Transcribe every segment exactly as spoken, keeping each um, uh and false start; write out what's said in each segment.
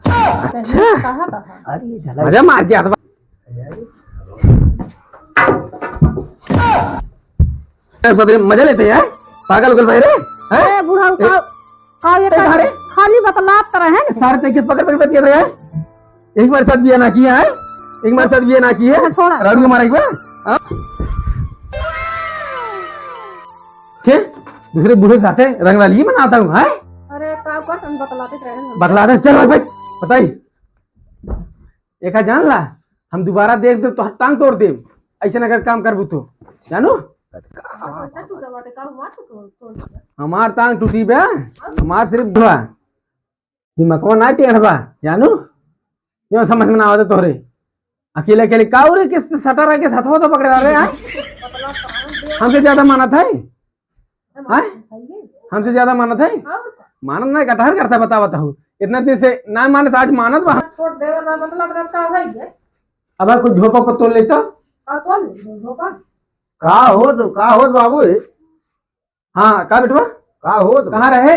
अच्छा। कहाँ, कहाँ? अरे, ये झलक। मजा मार दिया था। ए, सब ये मजा लेते हैं, पागल उगल भाई रे, हैं? ए, बूढ़ा, ए, का, का ये ए, का, अरे? खाली बतलात रहे हैं। सारे तैके पकड़, पकड़, पकड़ रहे हैं। एक बार साथ बिया ना किया है, एक बार साथ बिया ना किया है। अच्छा, छोड़ा। राड़ू को मारा एक बार, हाँ? छे, दूसरे बूढ़े के साथे रंगरलिया मनाता हूँ, हैं? अरे, का कर, तुम बतलाते रहे हैं। बतलाते, चल भाई, भाई, बताई। एका जान ला, हम दोबारा देख देब तो टांग तोड़ देब। ऐसे अगर काम करबू तो, जानू? पैसा टूटा बाटे, का हुआ तो तोड़, तोड़ दिया। हमार टांग टूटी बे, हमार सिर्फ बा। दिमागवा ना टेढ़ बा, जानू? जो समझ में ना आवत तोहरे। अकेले, अकेले काऊ रे, किस सटा रह के हथवा तो पकड़े रहे, आय? हमसे ज्यादा मानत है? आय? हमसे ज्यादा मानत है? मानत नहीं, कटहर करता, बतावत हूँ। इतना दिन से ना मानत, आज मानत बा। छोड़ देवर बा, मतलब, रब का भाई है? अब कुछ झोपा पर तोड़ लेता। का तोड़ ले, झोपा? का होत, का होत बाबू? हाँ, का बेटवा? का होत? कहाँ रहे?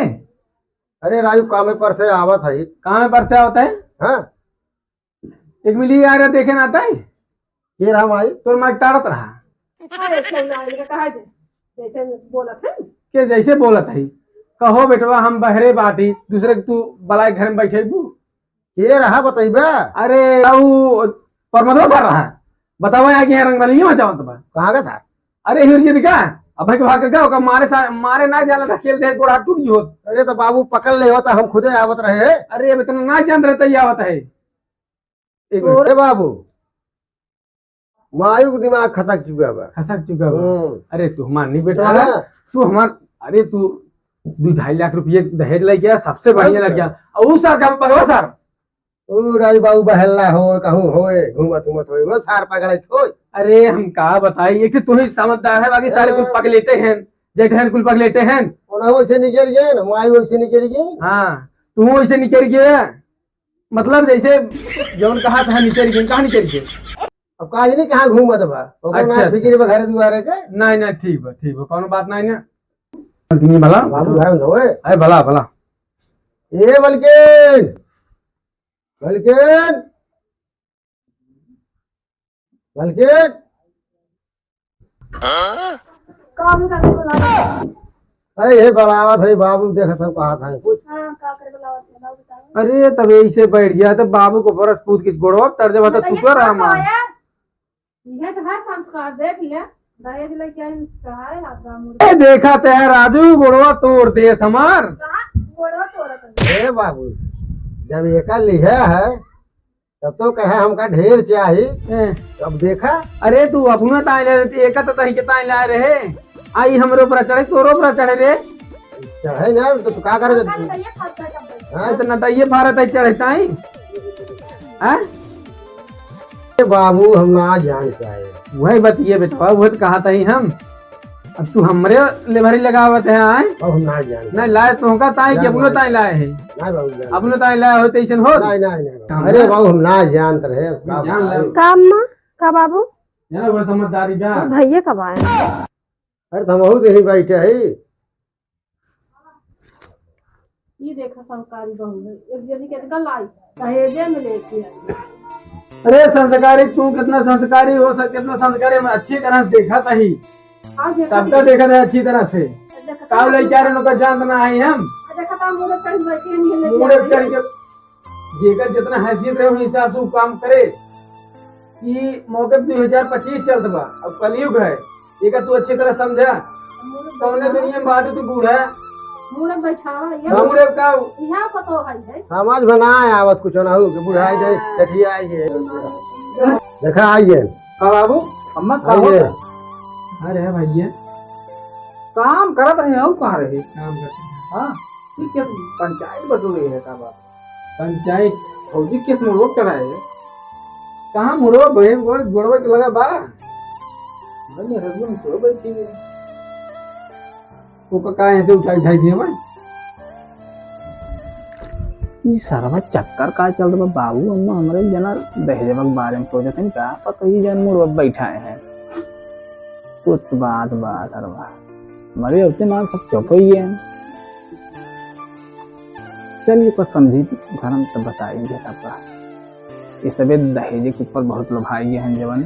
अरे राजू, कामे पर से आवत है। कामे पर से आवत है? हाँ। एक मिली यार, देखे ना आता है? के रहा माई? तोर माई ताड़त रहा। अरे, चल ना, इनका कहा दे। जैसे बोलत है। के जैसे बोलत है? कहो बेटवा, हम बहरे बाटी, दूसरे के तू बलाए घर में बैठेबू? के रहा, बतइबा? अरे, ऊ प्रमोदवा सर रहा। बतावा यहाँ के यहाँ रंगरलिया मचावत बा। कहाँ का सर? अरे, हिर जी का? अब भाई के भाग के का? ओका मारे सा-, मारे ना जाना था, खेल दे, गोड़ हाथ टूट गई होत। अरे, तो बाबू पकड़ ले होता, हम खुदे आवत रहे। अरे, अब इतना ना जान रहे, तैयार आवत है। एक मिनट। अरे बाबू, मायू के दिमाग खसक चुका बा। खसक चुका बा। हम्म। अरे, तू हमार नहीं बेटवा हाँ। है। तू हमार, अरे, तू दू ढाई लाख रुपये दहेज लेके आ, सबसे बढ़िया अच्छा। लड़किया। और ऊ सर का पगला सर। ओ राजू बाबू बहल्ला हो, कहूँ होए, घूमत घूमत होए, वो सार पकड़त होए। अरे हम का बताई, एक तो तू ही समझदार है, बाकी सारे कुल हाँ। पगलेटे हैं, जेठ हैं कुल पगलेटे हैं। ओना वैसे निकल गए ना, माई वैसे निकल गए। हाँ, तू वैसे निकल गया, मतलब जैसे जौन कहा था निकल गए, कहाँ निकल गए? अब काहे नहीं कहाँ घूमत बा, ओकर अच्छा, ना अच्छा। फिक्र बा घर दुआरे के। नहीं, नहीं, ठीक बा, ठीक बा, कौनो बात नहीं ना। नहीं भला? बाबू घर में होए। अरे भला, भला। ए बल्किन, बल्किन, बल्किन। काम करके बुलावा। अरे, हे बुलावत है बाबू, देखत है, कहा था कुछ। हाँ, का करे बुलावत है, बाबू बताओ। अरे, तब ऐसे बैठ गया, तब बाबू को बरस कूद के गोड़वा तर जब तो बताइए, तू कर रहा का मान। आया? इहे तो है संस्कार, देख लिया, दहेज लेके आई, चढ़ाए हाथ राम मुर्गा। ए, देखा ते है राजू, गोड़वा तोड़ दे हमार। कहाँ गोड़वा तोड़त है? ए बाबू, जब एका लिहा है, तब तो कहे हमका ढेर चाही। ए। तब देखा। अरे तू अपनो ताई ले लेती, एका तो तही के ताई लाए रहे। आई हमरे ऊपर चढ़े, तोरो ऊपर चढ़े रे। चढ़े ना, तो तू का करे? हाँ? इतना तो ये भारत है चढ़े ताई। हाँ? ए बाबू, हम ना जान पाए। वही बतिये बेटवा, वही तो कहा था ही हम। अब तू हमरे लेभरी लगावत है, आए? अब हम ना जान पाए। नहीं, लाए तो होगा ताई कि अपनो ताई लाए है। नहीं बाबू, जान अपनो ताई लाए हो तो ऐसन हो? नहीं, नहीं, नहीं बाबू। काम अरे ना। बाबू, हम ना जानत रहे, अब का जान बताई? लो। का अम्मा? का बाबू? जाना वो समझदारी बा। भैया कब आए? अरे, तो हमहू तो यहीं बैठे ही। ये देखा, संस्कारी बहू है, एक जनी के इनका लाई, दहेजे में लेके आई। अरे, संस्कारी, तू कितना संस्कारी हो सक-, कितना संस्कारी, हम अच्छी तरह से देखा था ही। हाँ, देखा सबका था। देखा था अच्छी तरह से। देखा था। काव लइका रे, उनका जानत ना आई हम। देखा था, मूड़े चढ़ के बैठी है, नहीं लेके मूड़े आई। चढ़ के जेकर जितना हैसियत रहे, वही हिसाब से उ काम करे। ई मौके दू हजार पच्चीस चलत बा, अब कलयुग है, एका तू अच्छी तरह समझा। कौने दुनिया में बाटू तू बूढ़ा? मूड़े बैठावा, या मूड़े का? यहाँ पतो है, है। समझ में ना आवत कुछ ना हो, कि बुढ़ाई जाए, हाँ। सठिया आई है। देखा, आई है। का बाबू? अम्मा, का आई है। होता? अरे भैया, काम करत रहे, और कहाँ रहे? काम करत रहे। हाँ, ठीक है, पंचायत बटोरे है, का बात? पंचायत? फौजी केस में रोक कराए है। कहाँ मुड़वा बहन गोड़, गोड़वा के लगा बा? घर में हगुन तो बैठी है। ओका का ऐसे उठाई, उठाई दिए भाई? ई सरवा चक्कर का चल रहा बाबू? अम्मा हमरे जना दहेजवा के बारे में सोचत हैं, का पता ई जन मुड़वा बैठा है। कुछ बात बा सरवा। मरे होते मार सब चुप हो गए हैं। चलिए, कुछ समझी घर में तब बताई दे सबका। ये सबे दहेज के ऊपर बहुत लोभाई गए हैं जवानी।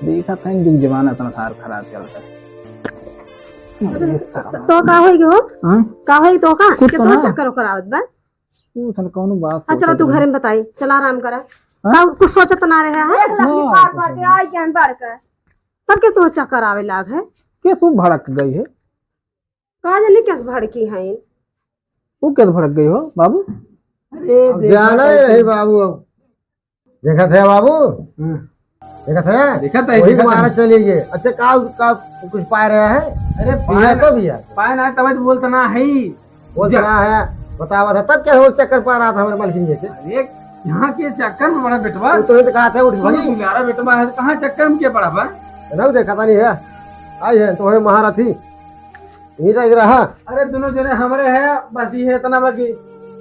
देखा था, जुग जमाना इतना सार खराब चलता है। ये सारा तो का होई हो? हाँ? का होई तो का? कुछ कितना तो ना। चक्कर ओकर आवत बा? तू सन कौनो बात अच्छा, चला, सोचत तू रहे। घरे में बताई, चला आराम करा। हाँ? का कुछ सोचत ना रहे है? देख ला, ना, पार कुछ पार के नहीं। आई के हम बार कर। तब के तोर चक्कर आवे लाग है? के तू भड़क गई है? का जाने कैसे भड़की है? वो कैसे भड़क गई हो बाबू? अरे अब देख जाना ही भाई। नहीं बाबू, अब देखत है बाबू, हाँ। देखत है, देखत है, वही देखत है। मारा चली गए। अच्छा, का, का कुछ पाए रहे है? अरे पाए पाए ना, तो भी है। पाए ना, तब तो बोलता ना है। बोलता जा। ना है, बतावा था, तब क्या हो चक्कर पा रहा था हमारे मालकिन जी के? अरे, यहाँ के चक्कर में बड़ा बेटवा। तू तो ही तो कहा था, उठ तू भाई। दुलारा बेटवा है, तो कहाँ चक्कर में के पड़ा बा? ना देखा था नहीं है, आई है तुम्हारे महारथी। यही रह रहा। अरे, दोनों जने हमरे है, बस ये इतना बा कि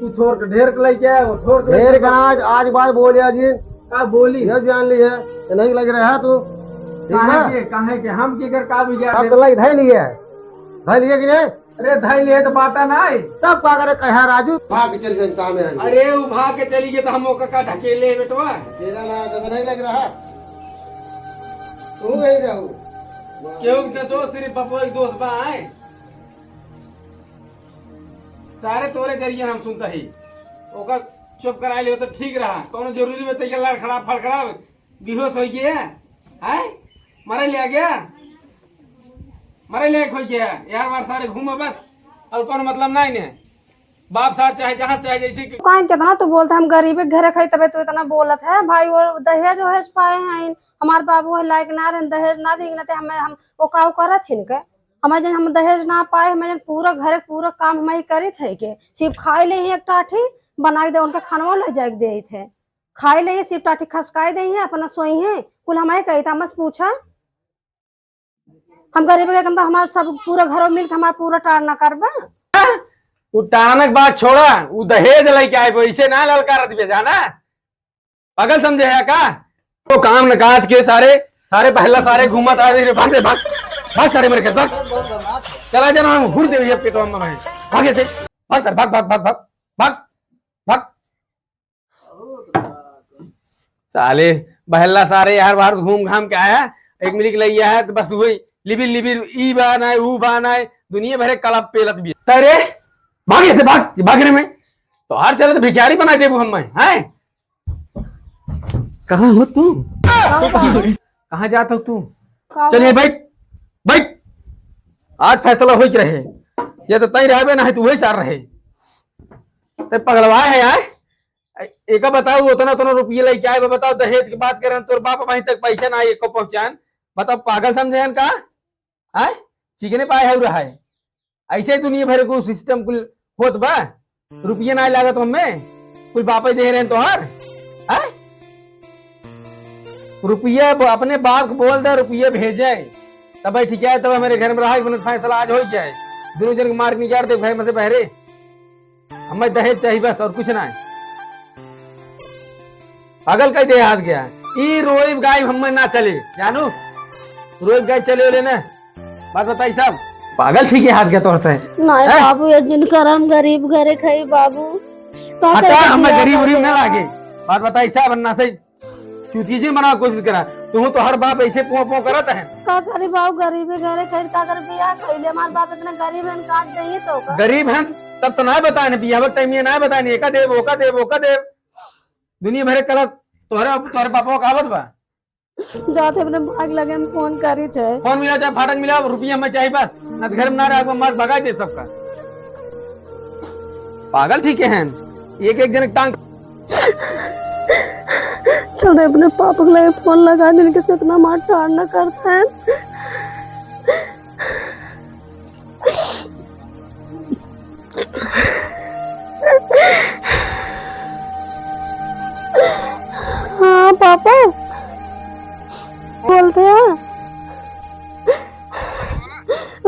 तू थोर के ढेर के लेके आया, वो थोर के ढेर लेके का आज, आज बात बोलिया जी। का बोली? ये जान ली है, ये नहीं लग रहा तू। ठीक काहे है? के, काहे के? हम के कर का बिगाड़ अब दे? तो लग धै लिए है, धै लिए कि नहीं? अरे, धै लिए तो बाटा ना है। तब का करे कहा राजू? भाग के चल जाए, कहाँ में रहने? अरे, वो भाग के चली गई तो हम ओका का ढकेले है बेटवा? अकेला ना, तब नहीं लग रहा। तू यही रहो। केहू के दोस्त सिर्फ बपुआ के दोस्त बा, आए। सारे तोरे जरिए हम सुनता ही। ओका चुप कराए लियो तो ठीक रहा। कौनो जरूरी में तैयार लड़खड़ा फड़खड़ा बेहोश हो गया है? मरे ले गया? मरे ले हो गया? यार बार सारे घूमे बस, और कौनो मतलब नहीं ने। बाप साथ चाहे जहाँ चाहे जैसे कि काहे कितना तू बोलता, हम गरीबे के घरे खाई तबे तू इतना बोलत है भाई। वो दहेज वहेज पाए हैं, हमार बाबू है लायक ना रहन, दहेज ना देंगे ना ते हमें, हम वो काऊ करत हिन के। हमें जन हम दहेज ना पाए, हमें जन पूरा घरे पूरा काम हम ही करित है के, सिर्फ खाए ले ही एक टाठी बनाई दे, उनके खानवा ले जाए के दे थे, खाए ले ही सिर्फ टाठी खसकाए दे ही, अपना सोई है, कुल हम ही कही था, मत पूछा। हम गरीब के कम तो हमार सब पूरा घरों मिल के हमार पूरा टारना करबा। उ टारना के बात छोड़ा, उ दहेज लेके आए, वैसे ना ललकारत बे, जाना? पागल समझे है का? तो काम न काज के सारे, सारे पहला सारे घूमत आ रहे, भाग से भाग, भाग सारे मेरे घर, भाग। चला जाना, हम हुर दे भैया पेटवा में भाई। भाग ऐसे, भाग सर, भाग, भाग, भाग, भाग, भाग, भाग। साले बहल्ला सारे यार बाहर से घूम घाम के आया, एक मिनट के लिए आया तो बस वही लिबिर लिबिर, ई बा ना, ऊ बा ना, दुनिया भरे कलप पेलत भी। अरे भागे से भाग, भाग रे मैं। तो हर चले तो भिखारी बना देबू हम मैं, हैं? कहाँ हो तू? कहाँ जात हो तू? का चलिए हो? बैठ, बैठ। आज फैसला होई के रहे, या तो तई रहबे ना है तू वही चार रहे। ते पगलवा है यार। एका बताओ, उतना, उतना रुपये लेके आए बा, बताओ, दहेज के बात करें, तोर बाप अभी तक पैसा ना एको पहुँचान। बताओ, पागल समझे हन का? आय? चिकने पाए है रहा है। ऐसे ही दुनिया भर को सिस्टम कुल होत बा। रुपये ना लागत हमें, कुल बापे दे रहे हैं तोहर। आय? रुपये ब-, अपने बाप को बोल दे, रुपये भेजे, तब ठीक है, तब हमारे घर में रहा, फैसला आज हो जाए, दोनों जन को मार के निकाल दे घर में से बहरे। हमें दहेज चाहिए बस, और कुछ ना है। पागल कह दे हाथ गया। ई रोइब गाइब हमें ना चले, जानू? रोइब गाइब चले ले ना। बात बताई साहब, पागल ठीक है हाथ गया तोरते हैं। नहीं हैं? बाबू, ये जिन करम गरीब घरे खाई बाबू। का हटा, करे हमें बियाह गरीब उरीब करे? ना लागे। बात बताई साहब, अन्ना से चूतिया जिन बनावे कोशिश करा। तू तो हर बाप ऐसे पों पों करत है। का करी बाबू, गरीबे घरे खाई, का करे बियाह खैले? हमार बाप इतना गरीब है, का दही तो का? गरीब हैं तब तो ना बताए, बियाह के टाइम ये ना बताए, एका देब, ओका देब, ओका देब। दुनिया भरे कलक तोहरे, तोहरे पापा का आवत बा। जाते अपने भाग लगे हम फोन करी थे। फोन मिला चाहे फाटक मिला, रुपया हमें चाहिए बस, ना तो घर में ना रह, मार भगा दे सबका। पागल ठीक है, एक एक जन टांग। चल दे अपने पापा के लगे फोन लगा दे, इनके से इतना मार टार ना करता है। हाँ पापा, बोलते हैं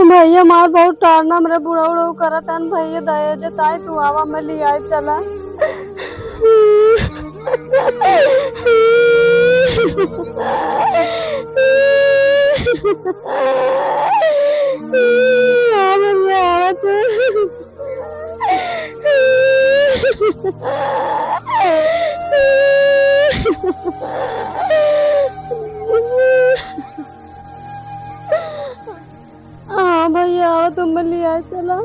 भैया, मार बहुत टारना, मेरे बुढ़ा उड़ा करत हन भैया, दया जताए तू आवा, मैं ले आए चला। हाँ भैया, आओ, तुम लिया चलो।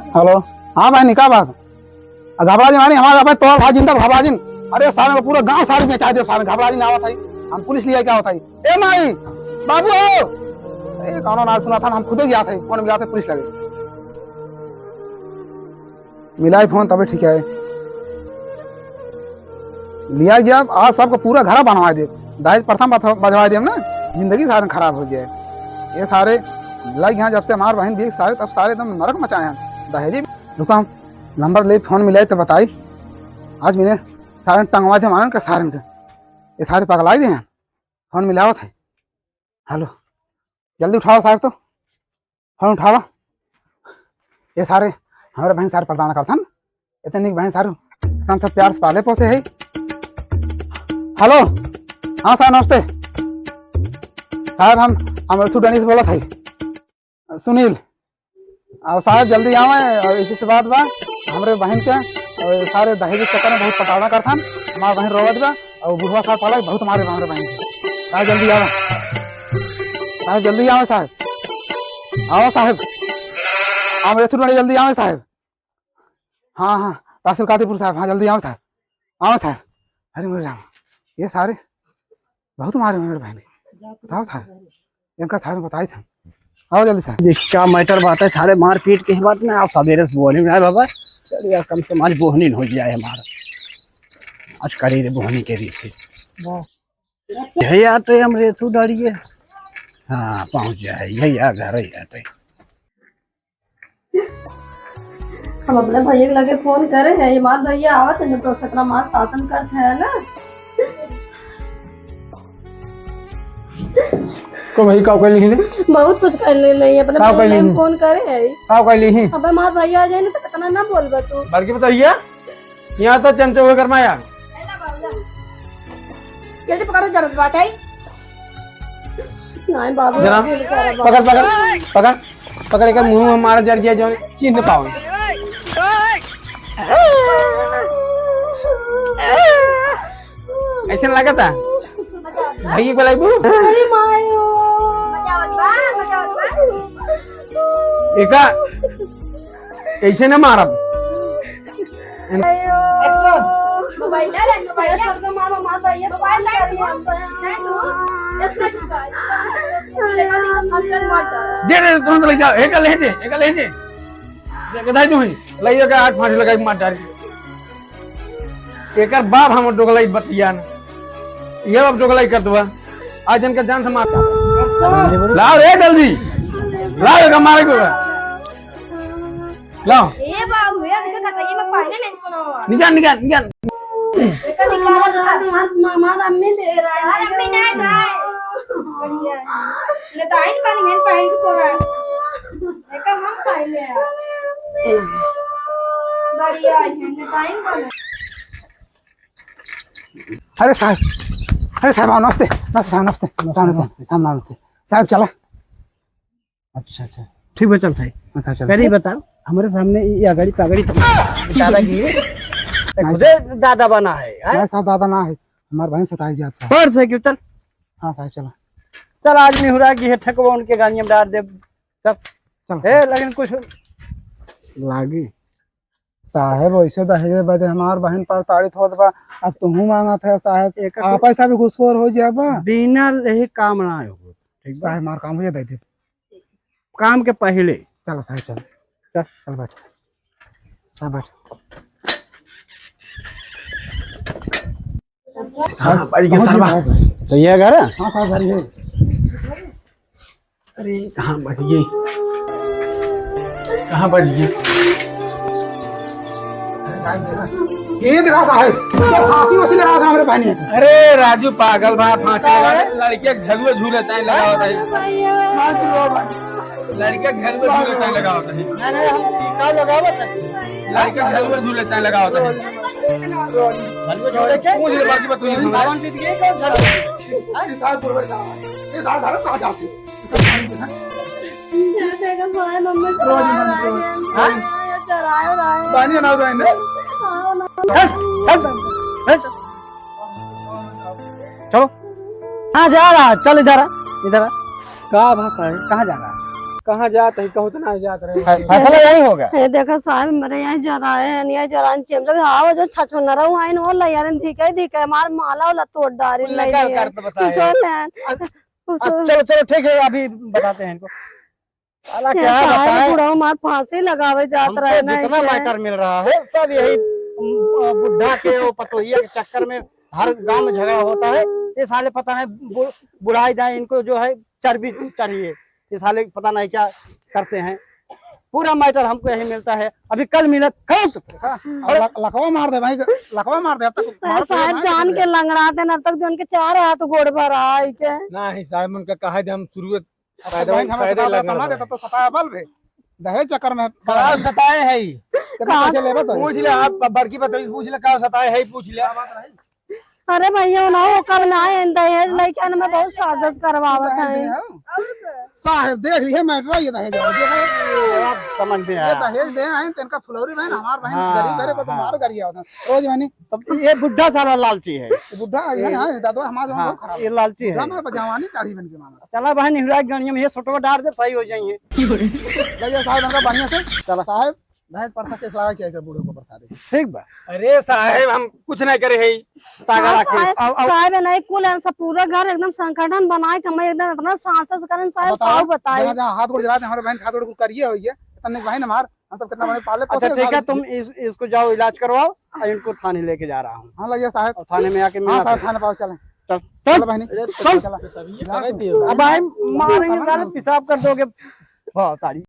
हेलो, हाँ बहनी, का बात? आ, घबरा जिन, मानी हमारे अपने तोर भाई जिंदा, घबरा जिन। अरे सारे को पूरा गांव सारे में चाह दे, सारे घबरा जिन आवत है, हम पुलिस लिया क्या होता है? ए माई, बाबू हो। ए, कौनो ना सुना था, हम खुदे जाते हैं, फोन मिलाते पुलिस लगे। मिलाई फोन तबे ठीक है। लिया गया, आज सबको पूरा घर बनवा दे। दहेज प्रथा बथ-, बजवा दे ना, जिंदगी सारे खराब हो जाए। ये सारे लग यहाँ जब से हमार बहन भी सारे, तब सारे एकदम नरक मचाए हैं। दहेजी, रुका, हम नंबर ले, फोन मिलाई तो बताई। आज मैंने सारे टंगवा दे मारन के सारन के। ये सारे पगलाई दे हैं। फोन मिलावत है। हेलो, जल्दी उठावा साहब तो। फोन उठावा। ये सारे हमारे बहन सारे प्रताड़ना करथन। इतने निक बहन सारू, हम सब प्यार से पाले पोसे है। हेलो, हाँ साहब नमस्ते। साहब हम अमरथू डंडी से बोलत है। सुनील, और साहब जल्दी आवे, और इसी से बात बा, हमरे बहन के, और सारे दहेज के चक्कर में बहुत प्रताड़ना करथन, हमार बहन रोवत बा, और बुढ़वा साहब पाला बहुत मारे बा हमरे बहन के। साहब जल्दी आवे, साहब जल्दी आवे साहब, आओ साहब, अमरथू डंडी जल्दी आवे साहब। हाँ, हाँ, तहसील कादीपुर साहब, हाँ, जल्दी आओ साहब, आओ साहब। अरे मेरे राम, ये सारे बहुत मारे हुए मेरे बहन के। बताओ साहब, इनका सारे बताई थे। आओ जल्दी साहब। देख का मैटर बात है, सारे मारपीट के बात ना, आप सवेरे से बोहनी में आए बाबा। चल यार, कम से कम आज बोहनी न हो जाए हमारा, आज करी रे बोहनी के रीत है। यही आटे हम रेतू डालिए। हाँ, पहुँच जाए, यही आ घर ही आटे। हम अपने भैया के लगे फोन करे हैं, ये मार भैया आवत है, तो सतना मार शासन करते हैं ना। को भाई, का कहली ही? बहुत कुछ कहले नहीं, अपने का भैया कहली ले ही? फोन करे हैं। का कहली ही? अबे मार भैया आ जाए ना, तो कितना ना बोलबा तू। बड़की बताइए, यहाँ तो चमचे हुए गरमाया। जल्दी पकड़ो, जरूरत बाटे। नहीं बाबू, जरा जल्दी करो बाबू। पकड़, पकड़, पकड़, पकड़ के मुंह में मारा जर गया, जो चीज न पावे। ऐसे लगा था। भैया को लाइबू? अरे मायो। एका ऐसे ना मारब। Action। मोबाइल ले ले, मोबाइल ले। छोड़ दो, मारो, मार दो, ये मोबाइल ले ले। नहीं तू, इसमें छुपा है। देखा, देखा, फंस कर मार डाल। दे दे, तुरंत ले जाओ। एक ले दे, एक ले दे। देखा, दाई तू ही। ले जाओ, आठ पाँच लगाई मार डाल। एकर बाप हम डोगलाई बतियान। ये बाप डोगलाई कर दुआ। आज इनका जान से मार। लाओ रे जल्दी। लाओ एका मारे को। लाओ। ए बाबू, ये इनका कटाइए में पानी नहीं सुना हुआ। निकाल, निकाल, निकाल। एका निकाल, निकाल। हमार, हमार अम्मी दे रहा है। हमार अम्मी नहीं, नहीं। बढ़िया है। ये तो आई पानी है, पानी को सो रहा है। एका हम पानी ले आ। बढ़िया है, ये तो आई पानी। अरे साहब, अरे साहब, आओ, नमस्ते, नमस्ते साहब, नमस्ते, नमस्ते, साहब, नमस्ते, नमस्ते। साहब, नमस्ते। साहब, चला। अच्छा, अच्छा। ठीक बा, चल साहब। अच्छा, चल। पहले ही बताओ, हमारे सामने ये अगाड़ी पगाड़ी तो दादा की है। नहीं, खुदे साहब। दादा बना है, हैं? नहीं, साहब, दादा ना है। हमार बहन सताई जात, साहब। पर से क्यों, चल। हाँ, साहब, चला। चल, आज निहुरा की है, ठकवा उनके गानिया में डाल दे। चल। चल। ए, लेकिन कुछ लागी। साहेब, वैसे दहेज बदे हमार बहन प्रताड़ित होत बा, अब तुहू मांगत है साहेब, एक आप ऐसा भी घुसखोर हो जाबा। बिना यही काम ना हो, ठीक बा? साहेब, हमार काम हो जाए, दे दे। काम के पहले। चलो साहेब, चलो। चल। चल बैठ। चल बैठ। हाँ, बैठ गया पहुँच सरवा। गया, बैठ गया। तो ये घर है? हाँ, साहब, घर ही है। अरे, कहाँ बच गई? कहाँ बच गई? अरे साहब, देखा। ये देखा साहब, तो फांसी वासी लगा था हमरे बहनी के। अरे राजू पागल बा, फांसी लगा, लड़के के झलुआ झूले ताई लगावत है। मार दियो भाई। लड़के के झलुआ झूले ताई लगावत है। नहीं, नहीं, हम का लगावत है? लड़के के झलुआ झूले ताई लगावत है। रोज। रोज। पूछ ले, बाकी बात तुझे सुना। सावन बीत गई, कौन झाड़ू? ये साहब बोल रहे साहब। ये साहब घर कहाँ जाते? ये देखो साहब, मम्मी रोज चराए मम्मी रोज। रहे हैं। हाँ? चराए रहे हैं। बानी ना रहे हैं। हाँ ना। हट, हट, हट। चलो। कहाँ जा रहा है? चल इधर आ, इधर आ। का भाषा है? कहाँ जा रहा है? कहाँ जात है? कहूँ तो ना जात रहे। फै-, फैसला यही होगा। ये देखो साहब, मेरे यहाँ जराए हैं, यहाँ जरान चेम जग हाव जो छछो न रहू आइन होला यार, धीके धीके मार माला वाला तोड़ डारी कुल ले नकल लिए। कर तो बताए। कुछ और लेन। अब, कुछ अब और। चलो, चलो, ठीक है, अभी बताते हैं इनको। साला ये क्या सारे बताएं? बुढ़ऊ मार फांसी लगावे जात हमको रहे ना जितना इनके। मैटर मिल रहा है, सब यही, उम, बुढ़ा के और पतोहिया के चक्कर में हर गांव में झगड़ा होता है। ये साले पता नहीं बु-, बुढ़ाई जाए, इनको जो है चर्बी चढ़ी है। ये साले पता नहीं क्या करते हैं। पूरा मैटर हमको यही मिलता है। अभी कल मिला, कल तो हाँ, लक-, लकवा मार दे भाई, लकवा मार दे। अब तक अरे मार साहब, भाई, जान के लंगड़ाते ना, अब तक जो उनके चार हाथ गोड़ भर आई के। नहीं साहब, उनका कहा दे, हम शुरू अब तो फायदा, बहन हमें फायदा सताता लगने तो ना लगा। देता तो सताया बल भे। दहेज चक्कर में का सताए है ई? कितना पैसे लेबा तो? पूछ ले, आप बड़की पतोही से पूछ ले, का सताए है ई, पूछ ले। अरे भैया ना, ओकर ना है, दहेज लइके ना में बहुत साजिश करवावत दहेज है। दे, हाँ। साहब देख लिए मैटर, ये दहेज वाला, ये दहेज। ये बात समझ में ये आया। दहेज दे हैं, तो इनका फुलौरी बहन, हमार बहन हाँ, गरीब है, तो हाँ। मार गरिया होता। रोज बहनी। तब ये बुढ़ा साला लालची है। ये बुढ़ा है, ये हाँ, ये दादा हमार जवान हाँ, बहुत खराब ये है। लालची बुढ़ा है। ना, जवानी चाढ़ी बन के मामा। चला बहन, निहुरा के गणिया में ये सोटवा डार दे, सही हो जाइए। ले जाओ साहब, इनका बढ़िया से। चला। साहब, भैंस परसा केस लावे चाहिए बूढ़े को परसा दे। ठीक बा। अरे साहब, हम कुछ नहीं करे है, तागड़ा हाँ, केस। साहब, आओ, आओ। साहब, नहीं, कुल है, सब पूरा घर एकदम संकटन बनाए के हमें एकदम इतना सांस से करन साहब, बताओ, काऊ बताई। जहाँ, जहाँ हाथ गोड़ जलाते, हमारे बहन के हाथ गोड़ कुल करिए होइए, तन्ने बहन हमार, हम सब कितना बड़े पाले अच्छा, पोसे ठीक है, साहब। तुम इस, इसको जाओ इलाज करवाओ और इनको थाने लेके जा रहा हूँ। हाँ, लगिए साहब। और थाने में आके हाँ, मिला साहब, फिर। थाने पाओ, चलें। चल, चलो चल। बहनी, अरे, चल। चला। तभी ये जा करे तू। दियो। अब भाई मारेंगे साले, पेशाब कर दोगे। हाँ, सारी।